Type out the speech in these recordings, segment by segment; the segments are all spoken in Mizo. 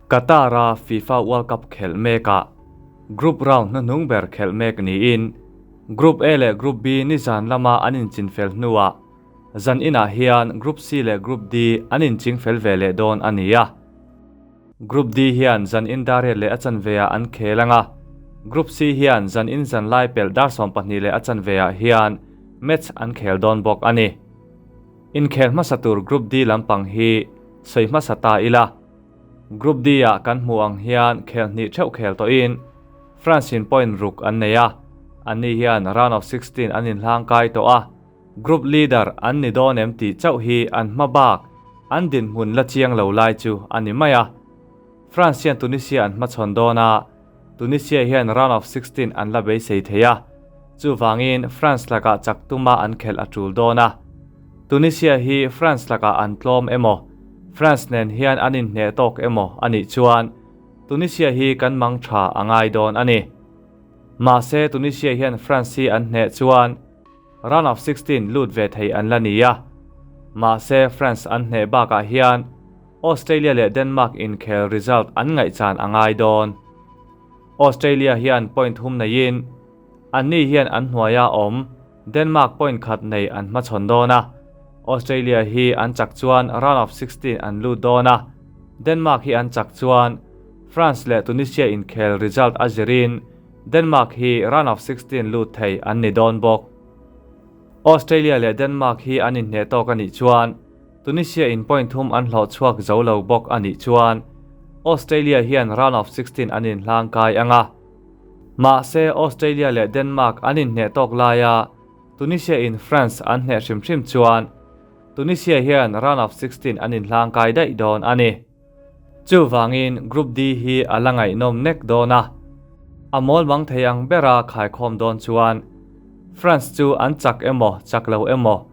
Qatar-a FIFA World Cup khelh mekah Group round hnuhnung ber khelh mek niin Group A leh Group B nizan lama an inchinfel hnuah zan inah hian Group C leh Group D an inchingfel ve leh dawn a ni a. Group D hian zan in dar riat leh a chanveah an khel ang a, Group C hian zan in zan lai pelh dar 12 leh a chanveah hian match an khel dawn bawk a ni. Inkhel hmasa tur Group D lampang hi sawi hmasa ta ila. Group D ah kan hmuh ang hian khel hnih theuh khel tawhin France in point ruk an nei a, anni hian round of 16 an inhlang kai tawh a, group leader an ni dawn em tih chauh hi an hma bak an dinhmun la chiang lo lai chu a ni mai a. France hian Tunisia an hmachhawn dawn a, Tunisia hian round of 16 an la beisei thei a, chuvangin France lakah chak tuma an khelh a tul dawn a. Tunisia hi France lakah an tlawm emaw, France nen hian an inhneh tawk emaw a nih chuan Tunisia hi kan mang tha a ngai dawn a ni. Mahse Tunisia hian France hi an hneh chuan round of 16 lut ve thei an la ni a. Mahse France an hneh bakah hian Australia leh Denmark inkhel result an ngaihchan a ngai dawn. Australia hian point hum neiin anni hian an hnuaia awm Denmark point khat nei an hmachhawn dawn a, Australia hi an chak chuan round of 16 an lut dawn a, Denmark hi an chak chuan France leh Tunisia inkhel result a zirin Denmark hi round of 16 lut thei an ni dawn bawk. Australia leh Denmark hi an inhneh tawk a nih chuan Tunisia in point thum an hlawh chhuak zo lo bawk a nih chuan Australia hian round of 16 an inhlang kai ang a. Mahse Australia leh Denmark an inhneh tawk laia Tunisia in France an hneh hrim hrim chuan Tunisia hian round of 16 an inhlang kai daih dawn a ni. Chuvangin Group D hi a la ngaihnawm nek dawn a, a mawl mang thei ang bera khaikhawm dawn chuan France chu an chak emaw chak lo emaw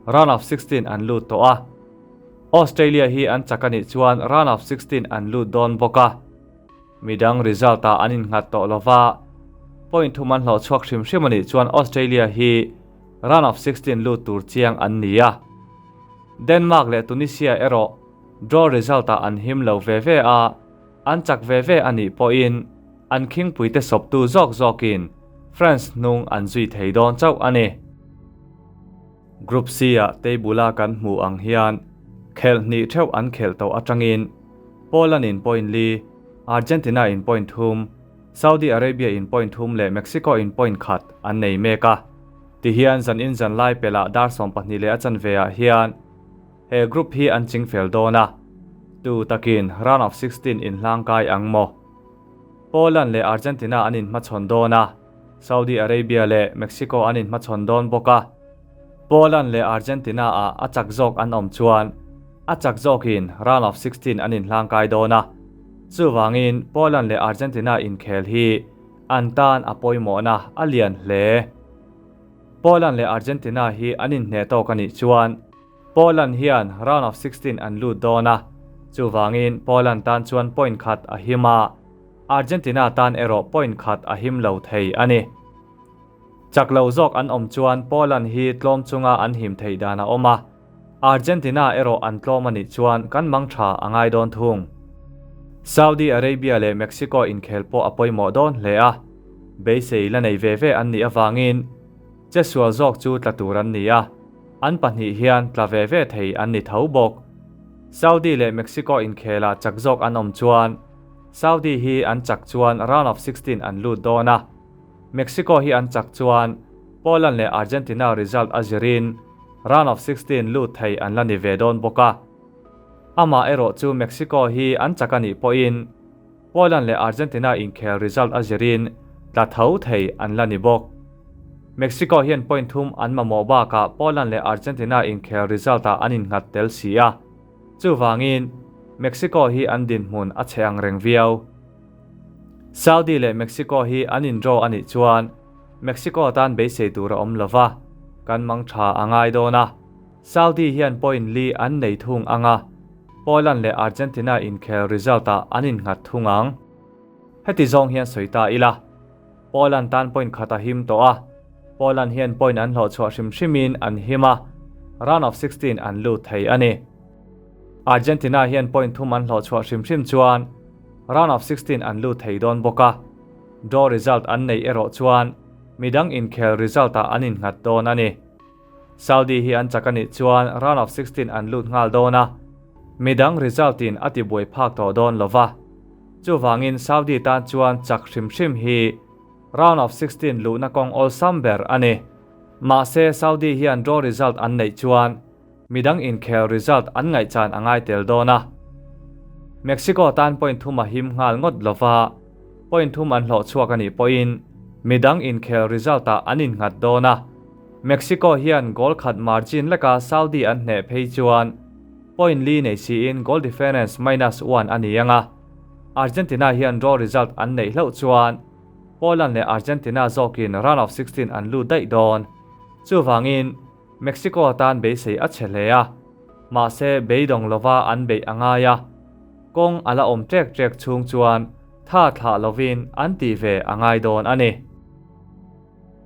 round of 16 an lut tawh a, Australia hi an chak a nih chuan round of 16 an lut dawn bawk a. Midang result ah an innghat tawh lova, point thum an hlawh chhuak hrim hrim a nih chuan Australia hi round of 16 lut tur chiang an ni a. Denmark leh Tunisia erawh draw result ah an him lo ve ve a, an chak ve ve a nih pawhin an khingpuite sawptu zawk zawkin France hnung an zui thei dawn chauh a ni. Group C ah table a kan hmuh ang hian khelh hnih theuh an khelh tawh atangin Poland in point li, Argentina in point thum, Saudi Arabia in point thum leh Mexico in point khat an nei mek a. Tihian zan in zan lai pelh ah dar 12 leh a chanve ah hian he group hi an ching fel dawn a, tu takin round of 16 in hlang kai ang maw? Poland leh Argentina an inhmachhawn dawn a. Saudi Arabia leh Mexico an inhmachhawn dawn bawk a, Poland leh Argentina ah a chak zawk an awm chuan a chak zawkin round of 16 an inhlangkai dawn a, chuvangin Poland leh Argentina inkhel hi an tan a pawimawhna a lian hle. Poland leh Argentina hi an inhneh tawk a nih chuan Poland hian round of 16 an lut dawn a, chuvangin Poland tan chuan point khat a him a, Argentina tan erawh point khat a him lo thei a ni. Chak lo zawk an awm chuan Poland hi tlawm chunga an him theih dan a awm a, Argentina erawh an tlawm a nih chuan kan mang tha a ngai dawn thung. Saudi Arabia leh Mexico inkhel pawh a pawimawh dawn hle a, beisei la nei ve ve an nih avangin chesual zawk chu tla tur an ni a, an pahnih hian tla ve ve thei an ni tho bawk. Saudi leh Mexico inkhelah chak zawk an awm chuan Saudi hi an chak chuan round of 16 an lut dawn a, Mexico hi an chak chuan Poland leh Argentina result a zirin round of 16 lut thei an la ni ve dawn bawk a. Amah erawh chu Mexico hi an chak a nih pawhin Poland leh Argentina inkhel result a zirin tla tho thei an la ni bawk. Mexico hian point thum an mamawh bakah Poland leh Argentina inkhel result ah an innghat tel si a. Chuvangin, Mexico hi an dinhmun a chhe ang reng viau. Saudi leh Mexico hi an in draw a nih chuan Mexico tan beisei tur a awm lova, kan mang tha a ngai dawn a. Saudi hian point li an nei thung ang a, Poland leh Argentina inkhel result ah an innghat thung ang. Heti zawng hian sawi ta ila, Poland tan point khat a him tawh a, Poland hian point an hlawh chhuah hrim hrimin an him a, round of 16 an lut thei a ni. Argentina hian point thum an hlawh chhuah hrim hrim chuan Round of 16 an lut thei dawn bawk a. Draw result an neih erawh chuan midang inkhel result ah an innghat dawn a ni. Saudi hi an chak a nih chuan round of 16 an lut nghal dawn a, midang result in a tibuai phak tawh dawn lo va. Chuvangin Saudi tan chuan chak hrim hrim hi round of 16 luhna kawng awlsam ber a ni. Mahse Saudi hian draw result an neih chuan midang inkhel result an ngaihchan a ngai tel dawn a. Mexico tan point thum a him nghal ngawt lo va, point thum an hlawh chhuak a nih pawhin midang inkhel result ah an innghat dawn a. Mexico hian goal khat margin leka Saudi an hneh phei chuan point li nei siin goal difference minus one a ni ang a. Argentina hian draw result an neih hlauh chuan Poland leh Argentina zawkin round of 16 an lut daih dawn. Chuvangin Mexico tan beisei a chhe hle a, mahse beidawng lova an beih a ngai a, kawng a la awm ṭek ṭek chhung chuan tha thlah lovin an tih ve a ngai dawn a ni.